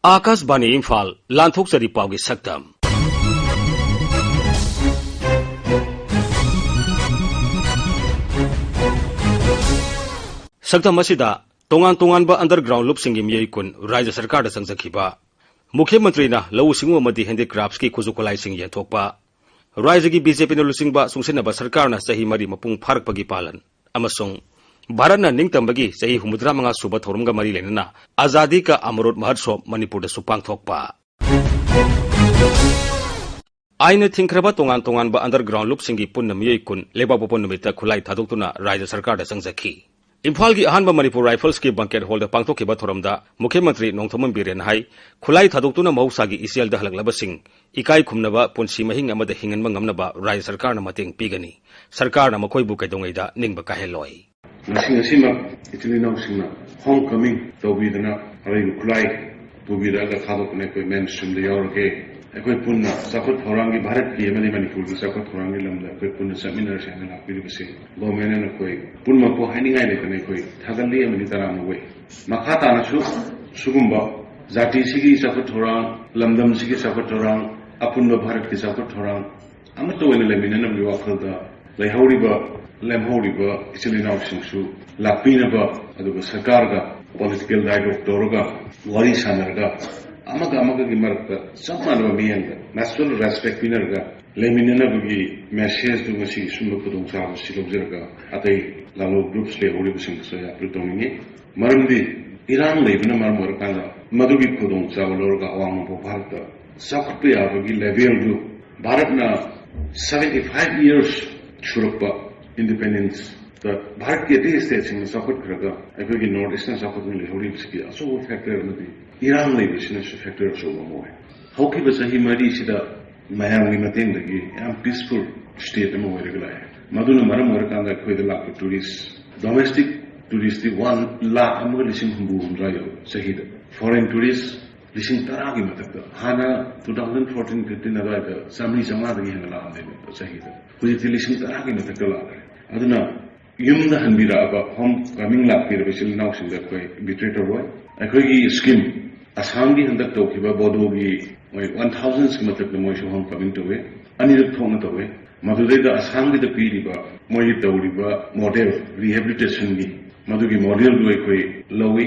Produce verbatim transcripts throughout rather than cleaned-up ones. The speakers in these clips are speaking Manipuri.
ꯑꯥꯀꯥꯁꯕꯥꯅꯤ ꯏꯝꯐꯥꯜ, ꯂꯥꯟꯊꯣꯛꯆꯔꯤ ꯄꯥꯎꯒꯤ ꯁꯛꯇꯝ꯫ ꯁꯛꯇꯝ ꯑꯁꯤꯗ ꯇꯣꯉꯥꯟ ꯇꯣꯉꯥꯟꯕ underground ꯂꯨꯞꯁꯤꯡꯒꯤ ꯃꯤꯑꯣꯏ ꯀꯨꯟ ꯔꯥꯖ꯭ꯌ ꯁꯔꯀꯥꯔꯗ ꯆꯪꯖꯈꯤꯕ, ꯃꯨꯈ꯭ꯌ ꯃꯟꯇ꯭ꯔꯤꯅ ꯂꯧꯎ ꯁꯤꯡꯎ ꯑꯃꯗꯤ handicraftsꯀꯤ ꯈꯨꯠꯁꯨ ꯈꯨꯠꯂꯥꯏꯁꯤꯡ ꯌꯦꯟꯊꯣꯛꯄ, ꯔꯥꯖ꯭ꯌꯒꯤ BJPꯅ ꯂꯨꯆꯤꯡꯕ ꯆꯨꯡꯁꯤꯟꯅꯕ ꯁꯔꯀꯥꯔꯅ ꯆꯍꯤ ꯃꯔꯤ ꯃꯄꯨꯡ ꯐꯥꯔꯛꯄꯒꯤ ꯄꯥꯂꯟ, ꯑꯃꯁꯨꯡ ꯚꯥꯔꯠꯅ ꯅꯤꯡꯇꯝꯕꯒꯤ ꯆꯍꯤ ꯍꯨꯝꯐꯨꯇꯔꯥ ꯃꯉꯥ ꯁꯨꯕ ꯊꯧꯔꯝꯒ ꯃꯔꯤ ꯂꯩꯅꯅ ꯑꯖꯥꯗꯤ ꯀꯥ ꯑꯃꯔꯨꯠ ꯃꯍꯣꯠꯁꯣꯕ ꯃꯅꯤꯄꯨꯔꯗꯁꯨ ꯄꯥꯡꯊꯣꯛꯄ꯫ ꯑꯥꯏꯟꯅ ꯊꯤꯡꯈ꯭ꯔꯕ ꯇꯣꯉꯥꯟ ꯇꯣꯉꯥꯟꯕ underground ꯂꯨꯞꯁꯤꯡꯒꯤ ꯄꯨꯟꯅ ꯃꯤꯑꯣꯏ ꯀꯨꯟ ꯂꯩꯕꯥꯛꯄꯣꯛꯄ ꯅꯨꯃꯤꯠꯇ ꯈꯨꯠꯂꯥꯏ ꯊꯥꯗꯣꯛꯇꯨꯅ ꯔꯥꯖ꯭ꯌ ꯁꯔꯀꯥꯔꯗ ꯆꯪꯖꯈꯤ꯫ ꯏꯝꯐꯥꯜꯒꯤ ꯑꯍꯥꯟꯕ ꯃꯅꯤꯄꯨꯔ Riflesꯀꯤ banquet hallꯗ ꯄꯥꯡꯊꯣꯛꯈꯤꯕ ꯊꯧꯔꯝꯗ ꯃꯨꯈ꯭ꯌ ꯃꯟꯇ꯭ꯔꯤ ꯅꯣꯡꯊꯣꯝꯕꯝ ꯕꯤꯔꯦꯟꯅ ꯍꯥꯏ, ꯈꯨꯠꯂꯥꯏ ꯊꯥꯗꯣꯛꯇꯨꯅ ꯃꯍꯧꯁꯥꯒꯤ ꯏꯆꯦꯜꯗ ꯍꯜꯂꯛꯂꯕꯁꯤꯡ ꯏꯀꯥꯏ ꯈꯨꯝꯅꯕ ꯄꯨꯟꯁꯤ ꯃꯍꯤꯡ ꯑꯃꯗ ꯍꯤꯡꯍꯟꯕ ꯉꯝꯅꯕ ꯔꯥꯖ꯭ꯌ ꯁꯔꯀꯥꯔꯅ ꯃꯇꯦꯡ ꯄꯤꯒꯅꯤ꯫ ꯁꯔꯀꯥꯔꯅ ꯃꯈꯣꯏꯕꯨ ꯀꯩꯗꯧꯉꯩꯗ ꯅꯤꯡꯕ ꯀꯥꯏꯍꯜꯂꯣꯏ꯫ ꯉꯁꯤ, ꯉꯁꯤꯃꯛ ꯏꯆꯤꯜ ꯏꯅꯥꯎꯁꯤꯡꯅ home coming ꯇꯧꯕꯤꯗꯅ ꯑꯔꯩꯕ ꯈꯨꯠꯂꯥꯏ ꯄꯨꯕꯤꯔꯛꯑꯒ ꯊꯥꯗꯣꯛꯇꯅ ꯑꯩꯈꯣꯏ mainstreamꯗ ꯌꯥꯎꯔꯒꯦ꯫ ꯑꯩꯈꯣꯏ ꯄꯨꯟꯅ ꯆꯥꯎꯈꯠ ꯊꯧꯔꯥꯡꯒꯤ, ꯚꯥꯔꯠꯀꯤ ꯑꯃꯗꯤ ꯃꯅꯤꯄꯨꯔꯒꯤ ꯆꯥꯎꯈꯠ ꯊꯧꯔꯥꯡꯒꯤ ꯂꯝꯗ ꯑꯩꯈꯣꯏ ꯄꯨꯟꯅ ꯆꯠꯃꯤꯟꯅꯔꯁꯦ ꯍꯥꯏꯅ ꯂꯥꯛꯄꯤꯔꯤꯕꯁꯦ governmentꯅ ꯑꯩꯈꯣꯏ ꯄꯨꯝꯅꯃꯛꯄꯨ ꯍꯥꯏꯅꯤꯡꯉꯥꯏ ꯂꯩꯇꯅ ꯑꯩꯈꯣꯏ ꯊꯥꯒꯠꯂꯤ ꯑꯃꯗꯤ ꯇꯔꯥꯝꯅ ꯑꯣꯛꯏ꯫ ꯃꯈꯥ ꯇꯥꯅꯁꯨ ꯁꯤꯒꯨꯝꯕ ꯖꯥꯇꯤꯁꯤꯒꯤ ꯆꯥꯎꯈꯠ ꯊꯧꯔꯥꯡ, ꯂꯝꯗꯝꯁꯤꯒꯤ ꯆꯥꯎꯈꯠ ꯊꯧꯔꯥꯡ, ꯑꯄꯨꯟꯕ ꯚꯥꯔꯠꯀꯤ ꯆꯥꯎꯈꯠ ꯊꯧꯔꯥꯡ ꯑꯃꯠꯇ ꯑꯣꯏꯅ ꯂꯩꯃꯤꯟꯅꯅꯕꯒꯤ ꯋꯥꯈꯜꯗ ꯂꯩꯍꯧꯔꯤꯕ, ꯂꯦꯝꯍꯧꯔꯤꯕ ꯏꯆꯤꯜ ꯏꯅꯥꯎꯁꯤꯡꯁꯨ ꯂꯥꯛꯄꯤꯅꯕ, ꯑꯗꯨꯒ ꯁꯔꯀꯥꯔꯒ political dialogue ꯇꯧꯔꯒ, ꯋꯥꯔꯤ ꯁꯥꯟꯅꯔꯒ, ꯑꯃꯒ ꯑꯃꯒꯒꯤ ꯃꯔꯛꯇ ꯆꯞ ꯃꯥꯟꯅꯕ ꯃꯤꯠꯌꯦꯡꯗ mutual respect ꯄꯤꯅꯔꯒ ꯂꯩꯃꯤꯟꯅꯅꯕꯒꯤ messageꯗꯨ ꯉꯁꯤ ꯁꯨꯝꯕ ꯈꯨꯗꯣꯡꯆꯥꯕꯁꯤ ꯂꯧꯖꯔꯒ ꯑꯇꯩ ꯂꯥꯂꯣꯡ groups ꯂꯩꯍꯧꯔꯤꯕꯁꯤꯡꯗꯁꯨ ꯑꯩ appeal ꯇꯧꯅꯤꯡꯉꯤ꯫ ꯃꯔꯝꯗꯤ ꯏꯔꯥꯡ ꯂꯩꯕꯅ ꯃꯔꯝ ꯑꯣꯏꯔꯀꯥꯟꯗ ꯃꯗꯨꯒꯤ ꯈꯨꯗꯣꯡꯆꯥꯕ ꯂꯧꯔꯒ ꯑꯋꯥꯡ ꯅꯣꯡꯄꯣꯛ ꯚꯥꯔꯠꯇ ꯆꯥꯎꯈꯠꯄ ꯌꯥꯕꯒꯤ levelꯗꯨ ꯚꯥꯔꯠꯅ seventy five years ꯁꯨꯔꯛꯄ independenceꯇ ꯚꯥꯔꯠꯀꯤ ꯑꯇꯩ stateꯁꯤꯡꯅ ꯆꯥꯎꯈꯠꯈ꯭ꯔꯒ ꯑꯩꯈꯣꯏꯒꯤ North Eastꯅ ꯆꯥꯎꯈꯠꯇꯨꯅ ꯂꯩꯍꯧꯔꯤꯕꯁꯤꯒꯤ ꯑꯆꯧꯕ factor ꯑꯃꯗꯤ ꯏꯔꯥꯡ ꯂꯩꯕꯁꯤꯅꯁꯨ factor ꯑꯆꯧꯕ ꯑꯃ ꯑꯣꯏ꯫ ꯍꯧꯈꯤꯕ ꯆꯍꯤ ꯃꯔꯤꯁꯤꯗ ꯃꯌꯥꯝꯒꯤ ꯃꯇꯦꯡꯗꯒꯤ ꯌꯥꯝ peaceful state ꯑꯃ ꯑꯣꯏꯔꯒ ꯂꯥꯛꯑꯦ꯫ ꯃꯗꯨꯅ ꯃꯔꯝ ꯑꯣꯏꯔꯀꯥꯟꯗ ꯑꯩꯈꯣꯏꯗ ꯂꯥꯛꯄ tourist, domestic touristꯇꯤ one lakh ꯑꯃꯒ ꯂꯤꯁꯤꯡ ꯍꯨꯝꯐꯨ ꯍꯨꯝꯗ꯭ꯔꯥ ꯌꯧꯔꯦ ꯆꯍꯤꯗ꯫ Foreign tourist ꯂꯤꯁꯤꯡ ꯇꯔꯥꯒꯤ ꯃꯊꯛꯇ꯫ ꯍꯥꯟꯅ two thousand fourteen fifteen ꯑꯗꯨꯋꯥꯏꯗ ꯆꯥꯝꯃꯔꯤ ꯆꯥꯝꯃꯉꯥꯗꯒꯤ ꯍꯦꯟꯅ ꯂꯥꯛꯑꯝꯗꯦꯕ ꯆꯍꯤꯗ꯫ ꯍꯧꯖꯤꯛꯇꯤ ꯂꯤꯁꯤꯡ ꯇꯔꯥꯒꯤ ꯃꯊꯛꯇ ꯂꯥꯛꯈ꯭ꯔꯦ꯫ ꯑꯗꯨꯅ ꯌꯨꯝꯗ ꯍꯟꯕꯤꯔꯛꯑꯕ, home coming ꯂꯥꯛꯄꯤꯔꯕ ꯏꯆꯤꯜ ꯏꯅꯥꯎꯁꯤꯡꯗ ꯑꯩꯈꯣꯏ betray ꯇꯧꯔꯣꯏ꯫ ꯑꯩꯈꯣꯏꯒꯤ scheme ꯑꯁꯥꯝꯒꯤ ꯍꯟꯗꯛ ꯇꯧꯈꯤꯕ ꯕꯣꯗꯣꯒꯤ ꯃꯣꯏ ꯋꯥꯟ ꯊꯥꯎꯖꯟꯁꯀꯤ ꯃꯊꯛꯇ ꯃꯣꯏꯁꯨ ꯍꯣꯝ ꯀꯃꯤꯡ ꯇꯧꯋꯦ, ꯑꯅꯤꯔꯛ ꯊꯣꯛꯅ ꯇꯧꯋꯦ꯫ ꯃꯗꯨꯗꯩꯗ ꯑꯁꯥꯝꯒꯤꯗ ꯄꯤꯔꯤꯕ ꯃꯣꯏꯒꯤ ꯇꯧꯔꯤꯕ ꯃꯣꯗꯦꯜ, ꯔꯤꯍꯦꯕꯤꯂꯤꯇꯦꯁꯟꯒꯤ, ꯃꯗꯨꯒꯤ ꯃꯣꯗꯦꯜꯗꯨ ꯑꯩꯈꯣꯏ ꯂꯧꯏ꯫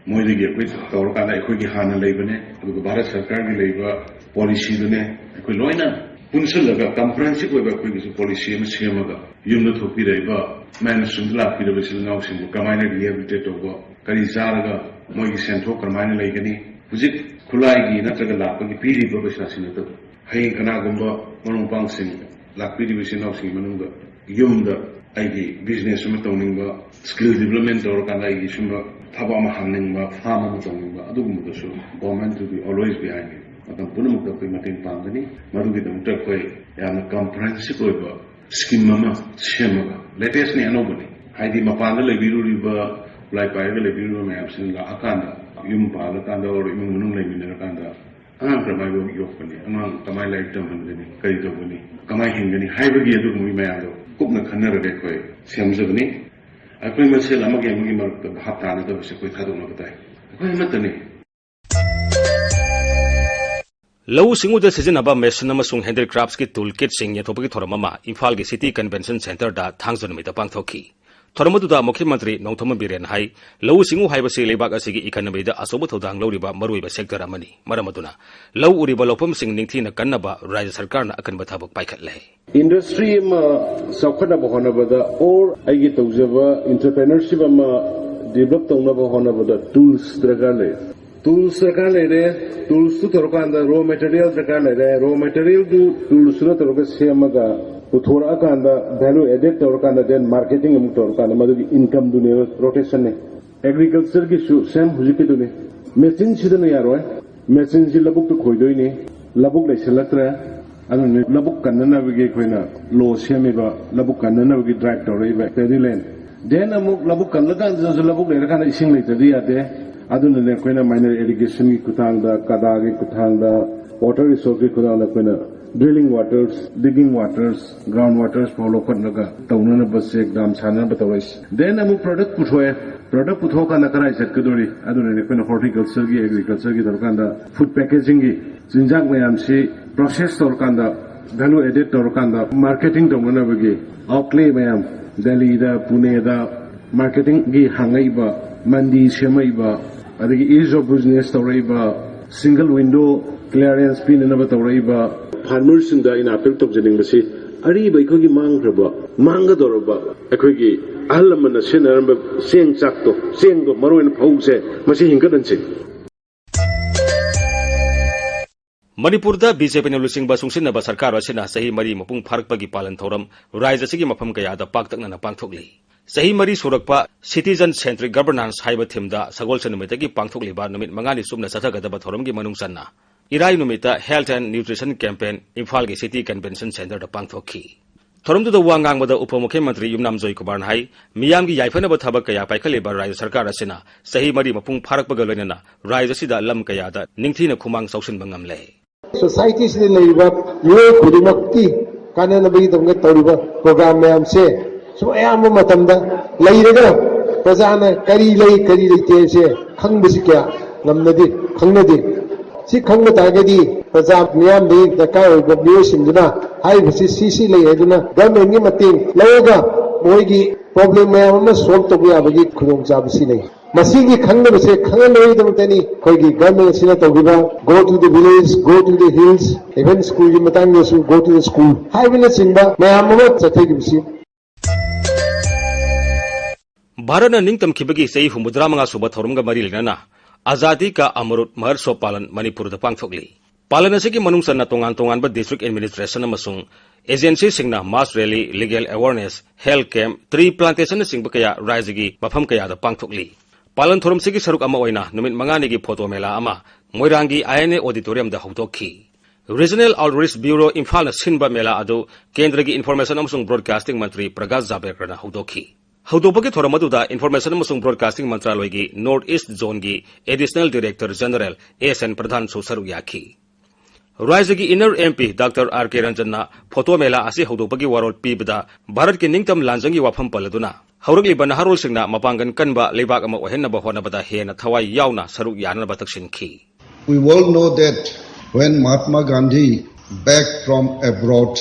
ꯃꯣꯏꯗꯒꯤ ꯑꯩꯈꯣꯏ ꯇꯧꯔꯀꯥꯟꯗ ꯑꯩꯈꯣꯏꯒꯤ ꯍꯥꯟꯅ ꯂꯩꯕꯅꯦ, ꯑꯗꯨꯒ ꯚꯥꯔꯠ ꯁꯔꯀꯥꯔꯒꯤ ꯂꯩꯕ ꯄꯣꯂꯤꯁꯤꯗꯨꯅꯦ, ꯑꯩꯈꯣꯏ ꯂꯣꯏꯅ ꯄꯨꯟꯁꯤꯜꯂꯒ ꯀꯝꯄ꯭ꯔꯦꯍꯦꯟꯁꯤꯞ ꯑꯣꯏꯕ ꯑꯩꯈꯣꯏꯒꯤꯁꯨ ꯄꯣꯂꯤꯁꯤ ꯑꯃ ꯁꯦꯝꯃꯒ ꯌꯨꯝꯗ ꯊꯣꯛꯄꯤꯔꯛꯏꯕ ꯃꯌꯥꯝꯅ ꯁꯨꯝꯗ ꯂꯥꯛꯄꯤꯔꯕ ꯏꯆꯤꯜ ꯏꯅꯥꯎꯁꯤꯡꯕꯨ ꯀꯃꯥꯏꯅ ꯔꯤꯍꯦꯕꯤꯂꯤꯇꯦꯠ ꯇꯧꯕ, ꯀꯔꯤ ꯆꯥꯔꯒ ꯃꯣꯏꯒꯤ ꯁꯦꯟꯊꯣꯛ ꯀꯔꯝꯍꯥꯏꯅ ꯂꯩꯒꯅꯤ, ꯍꯧꯖꯤꯛ ꯈꯨꯠꯂꯥꯏꯒꯤ ꯅꯠꯇ꯭ꯔꯒ ꯂꯥꯛꯄꯒꯤ ꯄꯤꯔꯤꯕ ꯄꯩꯁꯥꯁꯤ ꯅꯠꯇꯕ, ꯍꯌꯦꯡ ꯀꯅꯥꯒꯨꯝꯕ ꯃꯔꯨꯞ ꯃꯄꯥꯡꯁꯤꯡ, ꯂꯥꯛꯄꯤꯔꯤꯕ ꯏꯆꯤꯜ ꯏꯅꯥꯎꯁꯤꯡꯒꯤ ꯃꯅꯨꯡꯗ ꯌꯨꯝꯗ ꯑꯩꯒꯤ ꯕꯤꯖꯤꯅꯦꯁ ꯑꯃ ꯇꯧꯅꯤꯡꯕ, ꯁ꯭ꯀꯤꯜ ꯗꯤꯕꯂꯞꯃꯦꯟ ꯇꯧꯔꯀꯥꯟꯗ ꯑꯩꯒꯤ ꯁꯨꯝꯕ ꯊꯕꯛ ꯑꯃ ꯍꯥꯡꯅꯤꯡꯕ, ꯐꯥꯔꯝ ꯑꯃ ꯇꯧꯅꯤꯡꯕ, ꯑꯗꯨꯒꯨꯝꯕꯗꯁꯨ government will be always behind you꯫ ꯃꯇꯝ ꯄꯨꯝꯅꯃꯛꯇ ꯑꯩꯈꯣꯏ ꯃꯇꯦꯡ ꯄꯥꯡꯒꯅꯤ꯫ ꯃꯗꯨꯒꯤꯗꯃꯛꯇ ꯑꯩꯈꯣꯏ ꯌꯥꯝꯅ ꯀꯝꯄ꯭ꯔꯦꯍꯦꯟꯁꯤꯞ ꯑꯣꯏꯕ ꯁ꯭ꯀꯤꯝ ꯑꯃ ꯁꯦꯝꯃꯒ, ꯂꯦꯇꯦꯁꯅꯤ, ꯑꯅꯧꯕꯅꯤ, ꯍꯥꯏꯗꯤ ꯃꯄꯥꯟꯗ ꯂꯩꯕꯤꯔꯨꯔꯤꯕ, ꯈꯨꯠꯂꯥꯏ ꯄꯥꯏꯔꯒ ꯂꯩꯕꯤꯔꯨꯔꯤꯕ ꯃꯌꯥꯝꯁꯤꯅ ꯂꯥꯛꯑꯀꯥꯟꯗ, ꯌꯨꯝ ꯄꯥꯜꯂꯀꯥꯟꯗ ꯑꯣꯔ ꯏꯃꯨꯡ ꯃꯅꯨꯡ ꯂꯩꯃꯤꯟꯅꯔꯀꯥꯟꯗ ꯑꯉꯥꯡ ꯀꯔꯝꯍꯥꯏꯅ ꯌꯣꯛꯀꯅꯤ, ꯑꯉꯥꯡ ꯀꯃꯥꯏꯅ ꯂꯥꯏꯔꯤꯛ ꯇꯝꯍꯟꯒꯅꯤ, ꯀꯔꯤ ꯇꯧꯒꯅꯤ, ꯀꯃꯥꯏꯅ ꯍꯤꯡꯒꯅꯤ ꯍꯥꯏꯕꯒꯤ ꯑꯗꯨꯒꯨꯝꯕꯒꯤ ꯃꯌꯥꯝꯗꯣ ꯀꯨꯞꯅ ꯈꯟꯅꯔꯒ ꯑꯩꯈꯣꯏ ꯁꯦꯝꯖꯕꯅꯤ꯫ ꯑꯩꯈꯣꯏ ꯃꯁꯦꯜ ꯑꯃꯒꯤ ꯑꯃꯒꯤ ꯃꯔꯛꯇ ꯚꯥꯞ ꯇꯥꯅꯗꯕꯁꯦ ꯑꯩꯈꯣꯏ ꯊꯥꯗꯣꯛꯅꯕ ꯇꯥꯏ꯫ ꯑꯩꯈꯣꯏ ꯑꯃꯠꯇꯅꯤ꯫ ꯂꯧꯎ ꯁꯤꯡꯎꯗ ꯁꯤꯖꯤꯟꯅꯕ ꯃꯦꯁꯤꯟ ꯑꯃꯁꯨꯡ ꯍꯦꯟꯗꯤꯀ꯭ꯔꯥꯐꯠꯁꯀꯤ ꯇꯨꯜ ꯀꯤꯠꯁꯤꯡ ꯌꯦꯟꯊꯣꯛꯄꯒꯤ ꯊꯧꯔꯝ ꯑꯃ ꯏꯝꯐꯥꯜꯒꯤ ꯁꯤꯇꯤ ꯀꯟꯚꯦꯟꯁꯟ ꯁꯦꯟꯇꯔꯗ ꯊꯥꯡꯖ ꯅꯨꯃꯤꯠꯇ ꯄꯥꯡꯊꯣꯛꯈꯤ꯫ ꯊꯧꯔꯝ ꯑꯗꯨꯗ ꯃꯨꯈ꯭ꯌ ꯃꯟꯇ꯭ꯔꯤ ꯅꯣꯡꯊꯣꯝꯕꯝ ꯕꯤꯔꯦꯟ ꯍꯥꯏ, ꯂꯧꯎ ꯁꯤꯡꯎ ꯍꯥꯏꯕꯁꯤ ꯂꯩꯕꯥꯛ ꯑꯁꯤꯒꯤ ꯏꯀꯅꯃꯤꯗ ꯑꯆꯧꯕ ꯊꯧꯗꯥꯡ ꯂꯧꯔꯤꯕ ꯃꯔꯨꯑꯣꯏꯕ ꯁꯦꯛꯇꯔ ꯑꯃꯅꯤ꯫ ꯃꯔꯝ ꯑꯗꯨꯅ ꯂꯧ ꯎꯔꯤꯕ ꯂꯧꯐꯝꯁꯤꯡ ꯅꯤꯡꯊꯤꯅ ꯀꯟꯅꯕ ꯔꯥꯖ꯭ꯌ ꯁꯔꯀꯥꯔꯅ ꯑꯀꯟꯕ ꯊꯕꯛ ꯄꯥꯏꯈꯠꯂꯦ꯫ ꯏꯟꯗꯁꯇ꯭ꯔꯤ ꯑꯃ ꯆꯥꯎꯈꯠꯅꯕ ꯍꯣꯠꯅꯕꯗ ꯑꯣꯔ ꯑꯩꯒꯤ ꯇꯧꯖꯕ ꯏꯟꯇꯔꯄ꯭ꯔꯦꯅꯔꯁꯤꯞ ꯑꯃ ꯗꯤꯕꯂꯞ ꯇꯧꯅꯕ ꯍꯣꯠꯅꯕꯗ ꯇꯨꯜꯁ ꯗꯔꯀꯥꯔ ꯂꯩ꯫ ꯇꯨꯜꯁ ꯗꯔꯀꯥꯔ ꯂꯩꯔꯦ꯫ ꯇꯨꯜꯁꯇꯨ ꯇꯧꯔꯀꯥꯟꯗ ꯔꯣ ꯃꯦꯇꯔꯤꯌꯦꯜ ꯗꯔꯀꯥꯔ ꯂꯩꯔꯦ꯫ ꯔꯣ ꯃꯦꯇꯔꯤꯌꯦꯜꯗꯨ ꯇꯨꯜꯁꯇꯨꯅ ꯇꯧꯔꯒ ꯁꯦꯝꯃꯒ ꯄꯨꯊꯣꯔꯛꯑꯀꯥꯟꯗ ꯚꯦꯂꯨ ꯑꯦꯗꯦꯠ ꯇꯧꯔꯀꯥꯟꯗ ꯗꯦꯟ ꯃꯥꯔꯀꯦꯇꯤꯡ ꯑꯃꯨꯛ ꯇꯧꯔꯀꯥꯟꯗ ꯃꯗꯨꯒꯤ ꯏꯟꯀꯝꯗꯨꯅꯦꯕ ꯔꯣꯇꯦꯁꯟꯅꯦ꯫ ꯑꯦꯒ꯭ꯔꯤꯀꯜꯆꯔꯒꯤꯁꯨ ꯁꯦꯝ ꯍꯧꯖꯤꯛꯀꯤꯗꯨꯅꯤ꯫ ꯃꯦꯆꯤꯟꯁꯤꯗꯅ ꯌꯥꯔꯣꯏ꯫ ꯃꯦꯆꯤꯟꯁꯤ ꯂꯧꯕꯨꯛꯇ ꯈꯣꯏꯗꯣꯏꯅꯤ꯫ ꯂꯧꯕꯨꯛ ꯂꯩꯁꯤꯜꯂꯛꯇ꯭ꯔꯦ꯫ ꯑꯗꯨꯅ ꯂꯧꯕꯨꯛ ꯀꯟꯅꯅꯕꯒꯤ ꯑꯩꯈꯣꯏꯅ ꯂꯣ ꯁꯦꯝꯃꯤꯕ, ꯂꯧꯕꯨꯛ ꯀꯟꯅꯅꯕꯒꯤ ꯗ꯭ꯔꯥꯏꯚ ꯇꯧꯔꯛꯏꯕ ꯄꯦꯗꯤ ꯂꯦꯟ꯫ ꯗꯦꯟ ꯑꯃꯨꯛ ꯂꯧꯕꯨꯛ ꯀꯜꯂꯀꯥꯟꯗꯁꯨ ꯂꯧꯕꯨꯛ ꯂꯩꯔꯀꯥꯟꯗ ꯏꯁꯤꯡ ꯂꯩꯇ꯭ꯔꯗꯤ ꯌꯥꯗꯦ꯫ ꯑꯗꯨꯅꯅꯦ ꯑꯩꯈꯣꯏꯅ ꯃꯥꯏꯅꯔ ꯏꯔꯤꯒꯦꯁꯟꯒꯤ ꯈꯨꯊꯥꯡꯗ, ꯀꯗꯥꯒꯤ ꯈꯨꯊꯥꯡꯗ, ꯋꯥꯇꯔ ꯔꯤꯁꯣꯔꯁꯀꯤ ꯈꯨꯊꯥꯡꯗ ꯑꯩꯈꯣꯏꯅ ꯗ꯭ꯔꯤꯂꯤꯡ ꯋꯥꯇꯔꯁ, ꯗꯤꯒꯤꯡ ꯋꯥꯇꯔꯁ, ꯒ꯭ꯔꯥꯎꯟ ꯋꯥꯇꯔꯁ ꯐꯥꯎ ꯂꯧꯈꯠꯂꯒ ꯇꯧꯅꯅꯕ ꯆꯦꯛ ꯗꯥꯝ ꯁꯥꯅꯅꯕ ꯇꯧꯔꯛꯏꯁꯦ꯫ ꯗꯦꯟ ꯑꯃꯨꯛ ꯄ꯭ꯔꯗꯛ ꯄꯨꯊꯣꯛꯑꯦ꯫ ꯄ꯭ꯔꯗꯛ ꯄꯨꯊꯣꯛꯑꯀꯥꯟꯗ ꯀꯗꯥꯏ ꯆꯠꯀꯗꯣꯔꯤ? ꯑꯗꯨꯅꯅꯤ ꯑꯩꯈꯣꯏꯅ ꯍꯣꯔꯇꯤꯀꯜꯆꯔꯒꯤ, ꯑꯦꯒ꯭ꯔꯤꯀꯜꯆꯔꯒꯤ ꯇꯧꯔꯀꯥꯟꯗ, ꯐꯨꯗ ꯄꯦꯀꯦꯖꯤꯡꯒꯤ, ꯆꯤꯟꯖꯥꯛ ꯃꯌꯥꯝꯁꯤ ꯄ꯭ꯔꯣꯁꯦꯁ ꯇꯧꯔꯀꯥꯟꯗ, ꯚꯦꯂꯨ ꯑꯦꯗꯦꯠ ꯇꯧꯔꯀꯥꯟꯗ, ꯃꯥꯔꯀꯦꯇꯤꯡ ꯇꯧꯅꯅꯕꯒꯤ ꯑꯥꯎꯠꯂꯦꯠ ꯃꯌꯥꯝ, ꯗꯦꯜꯂꯤꯗ, ꯄꯨꯅꯦꯗ ꯃꯥꯔꯀꯦꯇꯤꯡꯒꯤ ꯍꯥꯡꯉꯛꯏꯕ, ꯃꯟꯗꯤ ꯁꯦꯝꯃꯛꯏꯕ, ꯑꯗꯒꯤ ꯏꯖ ꯑꯣꯐ ꯕꯤꯖꯤꯅꯦꯁ ꯇꯧꯔꯛꯏꯕ, ꯁꯤꯡꯒꯜ ꯋꯤꯟꯗꯣ ꯀ꯭ꯂꯤꯌꯥꯔꯦꯟꯁ ꯄꯤꯅꯅꯕ ꯇꯧꯔꯛꯏꯕ, ꯐꯥꯔꯃꯔꯁꯤꯡꯗ ꯑꯩꯅ ꯑꯄꯤꯜ ꯇꯧꯖꯅꯤꯡꯕꯁꯤ, ꯑꯔꯤꯕ ꯑꯩꯈꯣꯏꯒꯤ ꯃꯥꯡꯈ꯭ꯔꯕ, ꯃꯥꯡꯒꯗꯧꯔꯕ, ꯑꯩꯈꯣꯏꯒꯤ ꯑꯍꯜ ꯂꯃꯟꯅ ꯁꯤꯖꯤꯟꯅꯔꯝꯕ ꯆꯦꯡ ꯆꯥꯛꯇꯣ, ꯆꯦꯡꯗꯣ, ꯃꯔꯨ ꯑꯣꯏꯅ ꯐꯧꯁꯦ, ꯃꯁꯤ ꯍꯤꯡꯒꯠꯍꯟꯁꯤ꯫ ꯃꯅꯤꯄꯨꯔꯗ ꯕꯤ ꯖꯦ ꯄꯤꯅ ꯂꯨꯆꯤꯡꯕ ꯆꯨꯡꯁꯤꯟꯅꯕ ꯁꯔꯀꯥꯔ ꯑꯁꯤꯅ ꯆꯍꯤ ꯃꯔꯤ ꯃꯄꯨꯡ ꯐꯥꯔꯛꯄꯒꯤ ꯄꯥꯂꯟ ꯊꯧꯔꯝ ꯔꯥꯖ꯭ꯌ ꯑꯁꯤꯒꯤ ꯃꯐꯝ ꯀꯌꯥꯗ ꯄꯥꯛꯇꯛꯅꯅ ꯄꯥꯡꯊꯣꯛꯂꯤ꯫ ꯆꯍꯤ ꯃꯔꯤ ꯁꯨꯔꯛꯄ Citizen Centric Governance ꯍꯥꯏꯕ ꯊꯤꯝꯗ ꯁꯒꯣꯜꯁꯦꯟ ꯅꯨꯃꯤꯠꯇꯒꯤ ꯄꯥꯡꯊꯣꯛꯂꯤꯕ ꯅꯨꯃꯤꯠ ꯃꯉꯥꯅꯤ ꯆꯨꯞꯅ ꯆꯠꯊꯒꯗꯕ ꯊꯧꯔꯝꯒꯤ ꯃꯅꯨꯡ ꯆꯟꯅ ꯏꯔꯥꯏ ꯅꯨꯃꯤꯠꯇ Health and Nutrition Campaign ꯏꯝꯐꯥꯜꯒꯤ City Convention Centreꯗ ꯄꯥꯡꯊꯣꯛꯈꯤ꯫ ꯊꯧꯔꯝꯗꯨꯗ ꯋꯥ ꯉꯥꯡꯕꯗ ꯎꯄ ꯃꯨꯈ꯭ꯌ ꯃꯟꯇ꯭ꯔꯤ ꯌꯨꯝꯅꯥꯝ ꯖꯣꯏꯀꯨꯃꯥꯔꯅ ꯍꯥꯏ, ꯃꯤꯌꯥꯝꯒꯤ ꯌꯥꯏꯐꯅꯕ ꯊꯕꯛ ꯀꯌꯥ ꯄꯥꯏꯈꯠꯂꯤꯕ ꯔꯥꯖ꯭ꯌ ꯁꯔꯀꯥꯔ ꯑꯁꯤꯅ ꯆꯍꯤ ꯃꯔꯤ ꯃꯄꯨꯡ ꯐꯥꯔꯛꯄꯒ ꯂꯣꯏꯅꯅ ꯔꯥꯖ꯭ꯌ ꯑꯁꯤꯗ ꯂꯝ ꯀꯌꯥꯗ ꯅꯤꯡꯊꯤꯅ ꯈꯨꯃꯥꯡ ꯆꯥꯎꯁꯤꯟꯕ ꯉꯝꯂꯦ꯫ ꯁꯣꯁꯥꯏꯇꯤꯁꯤꯗ ꯂꯩꯔꯤꯕ ꯃꯤꯑꯣꯏ ꯈꯨꯗꯤꯡꯃꯛꯀꯤ ꯀꯥꯟꯅꯅꯕꯒꯤꯗꯃꯛꯇ ꯇꯧꯔꯤꯕ ꯄ꯭ꯔꯣꯒ꯭ꯔꯥꯝ ꯃꯌꯥꯝꯁꯦ ꯁꯨꯝ ꯑꯌꯥꯝꯕ ꯃꯇꯝꯗ ꯂꯩꯔꯒ ꯄ꯭ꯔꯖꯥꯅ ꯀꯔꯤ ꯂꯩ, ꯀꯔꯤ ꯂꯩꯇꯦ ꯍꯥꯏꯕꯁꯦ ꯈꯪꯕꯁꯤ ꯀꯌꯥ ꯉꯝꯅꯗꯦ, ꯈꯪꯅꯗꯦ꯫ ꯁꯤ ꯈꯪꯕ ꯇꯥꯔꯒꯗꯤ ꯄ꯭ꯔꯖꯥ ꯃꯤꯌꯥꯝꯗꯒꯤ ꯗꯔꯀꯥꯔ ꯑꯣꯏꯕ ꯃꯤꯑꯣꯏꯁꯤꯡꯗꯨꯅ ꯍꯥꯏꯔꯤꯕꯁꯤ ꯁꯤ ꯁꯤ ꯂꯩ ꯍꯥꯏꯗꯨꯅ ꯒꯚꯔꯟꯃꯦꯟꯒꯤ ꯃꯇꯦꯡ ꯂꯧꯔꯒ ꯃꯣꯏꯒꯤ ꯄ꯭ꯔꯣꯕ꯭ꯂꯦꯝ ꯃꯌꯥꯝ ꯑꯃ ꯁꯣꯜꯕ ꯇꯧꯕ ꯌꯥꯕꯒꯤ ꯈꯨꯗꯣꯡꯆꯥꯕꯁꯤ ꯂꯩ꯫ ꯃꯁꯤꯒꯤ ꯈꯪꯅꯕꯁꯦ ꯈꯪꯍꯟꯅꯕꯒꯤꯗꯃꯛꯇꯅꯤ ꯑꯩꯈꯣꯏꯒꯤ ꯒꯚꯔꯟꯃꯦꯟ ꯑꯁꯤꯅ ꯇꯧꯈꯤꯕ Go to the Village, Go to the Hills, even ꯁ꯭ꯀꯨꯜꯒꯤ ꯃꯇꯥꯡꯗꯁꯨ Go to the School ꯍꯥꯏꯕꯅꯆꯤꯡꯕ ꯃꯌꯥꯝ ꯑꯃ ꯆꯠꯊꯈꯤꯕꯁꯤ꯫ ꯚꯥꯔꯠꯅ ꯅꯤꯡꯇꯝꯈꯤꯕꯒꯤ ꯆꯍꯤ ꯍꯨꯝꯐꯨꯇꯔꯥ ꯃꯉꯥ ꯁꯨꯕ ꯊꯧꯔꯝꯒ ꯃꯔꯤ ꯂꯩꯅꯅ ꯑꯖꯥꯗꯤ ꯀꯥ ꯑꯃꯔꯨꯠ ꯃꯍꯔꯁꯣ ꯄꯥꯂꯟ ꯃꯅꯤꯄꯨꯔꯗ ꯄꯥꯡꯊꯣꯛꯂꯤ꯫ ꯄꯥꯂꯟ ꯑꯁꯤꯒꯤ ꯃꯅꯨꯡ ꯆꯟꯅ ꯇꯣꯉꯥꯟ ꯇꯣꯉꯥꯟꯕ district administration ꯑꯃꯁꯨꯡ agencyꯁꯤꯡꯅ mass rally, legal awareness, health camp, tree plantationꯅꯆꯤꯡꯕ ꯀꯌꯥ ꯔꯥꯖ꯭ꯌꯒꯤ ꯃꯐꯝ ꯀꯌꯥꯗ ꯄꯥꯡꯊꯣꯛꯂꯤ꯫ ꯄꯥꯂꯟ ꯊꯧꯔꯝꯁꯤꯒꯤ ꯁꯔꯨꯛ ꯑꯃ ꯑꯣꯏꯅ ꯅꯨꯃꯤꯠ ꯃꯉꯥꯅꯤꯒꯤ photo ꯃꯦꯂꯥ ꯑꯃ ꯃꯣꯏꯔꯥꯡꯒꯤ I N A auditoriumꯗ ꯍꯧꯗꯣꯛꯈꯤ꯫ Regional Outreach Bureau ꯏꯝꯐꯥꯜꯅ ꯁꯤꯟꯕ ꯃꯦꯂꯥ ꯑꯗꯨ ꯀꯦꯟꯗ꯭ꯔꯒꯤ information ꯑꯃꯁꯨꯡ broadcasting ꯃꯟꯇ꯭ꯔꯤ ꯄ꯭ꯔꯀꯥꯁ ꯖꯥꯕꯦꯗꯀꯔꯅ ꯍꯧꯗꯣꯛꯈꯤ꯫ ꯍꯧꯗꯣꯛꯄꯒꯤ ꯊꯧꯔꯝ ꯑꯗꯨꯗ information ꯑꯃꯁꯨꯡ broadcasting ꯃꯟꯇ꯭ꯔꯥꯂꯣꯏꯒꯤ North East Zoneꯒꯤ additional director general S N ꯄ꯭ꯔꯙꯥꯟꯁꯨ ꯁꯔꯨꯛ ꯌꯥꯈꯤ꯫ ꯔꯥꯖ꯭ꯌꯒꯤ inner M P Doctor R K ꯔꯟꯖꯟꯅ photo ꯃꯦꯂꯥ ꯑꯁꯤ ꯍꯧꯗꯣꯛꯄꯒꯤ ꯋꯥꯔꯣꯜ ꯄꯤꯕꯗ ꯚꯥꯔꯠꯀꯤ ꯅꯤꯡꯇꯝ ꯂꯥꯟꯖꯪꯒꯤ ꯋꯥꯐꯝ ꯄꯜꯂꯗꯨꯅ ꯍꯧꯔꯛꯂꯤꯕ ꯅꯍꯥꯔꯣꯜꯁꯤꯡꯅ ꯃꯄꯥꯡꯒꯜ ꯀꯟꯕ ꯂꯩꯕꯥꯛ ꯑꯃ ꯑꯣꯏꯍꯟꯅꯕ ꯍꯣꯠꯅꯕꯗ ꯍꯦꯟꯅ ꯊꯋꯥꯏ ꯌꯥꯎꯅ ꯁꯔꯨꯛ ꯌꯥꯅꯅꯕ ꯇꯛꯁꯤꯟꯈꯤ꯫ We all know that when Mahatma Gandhi, back from abroad,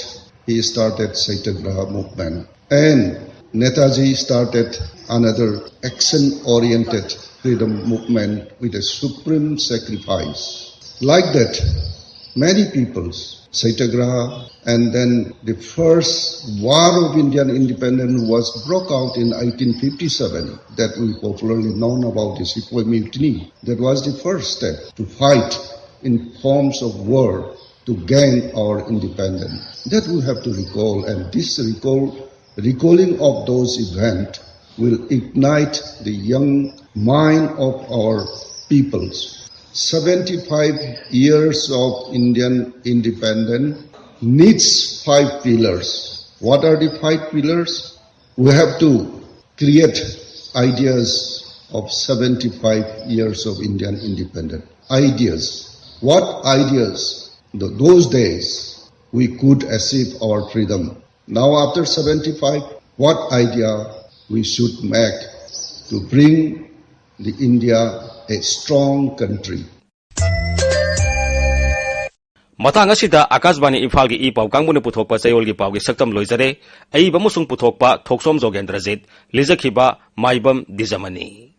he started Satyagraha movement. And Netaji started another action-oriented freedom movement with a supreme sacrifice. Like that, many peoples, Satyagraha, and then the first war of Indian independence was broke out in eighteen fifty-seven, that we popularly known about the Sepoy Mutiny. That was the first step to fight in forms of war to gain our independence. That we have to recall, and this recall, recalling of those events will ignite the young mind of our peoples. Seventy-five years of Indian independence needs five pillars. What are the five pillars? We have to create ideas of seventy-five years of Indian independence. Ideas. What ideas? Th- those days we could achieve our freedom. Now, after seventy-five, what idea we should make to bring the India a strong country? ꯃꯇꯥꯡ ꯑꯁꯤꯗ ꯑꯀꯥꯁꯕꯥꯅꯤ ꯏꯝꯐꯥꯜꯒꯤ ꯏ ꯄꯥꯎ ꯀꯥꯡꯕꯨꯅ ꯄꯨꯊꯣꯛꯄ ꯆꯌꯣꯜꯒꯤ ꯄꯥꯎꯒꯤ ꯁꯛꯇꯝ ꯂꯣꯏꯖꯔꯦ꯫ ꯑꯏꯕ ꯑꯃꯁꯨꯡ ꯄꯨꯊꯣꯛꯄ ꯊꯣꯛꯆꯣꯝ ꯖꯣꯒꯦꯟꯗ꯭ꯔꯖꯤꯠ, ꯂꯤꯖꯈꯤꯕ ꯃꯥꯏꯕꯝ ꯗꯤꯖꯃꯅꯤ꯫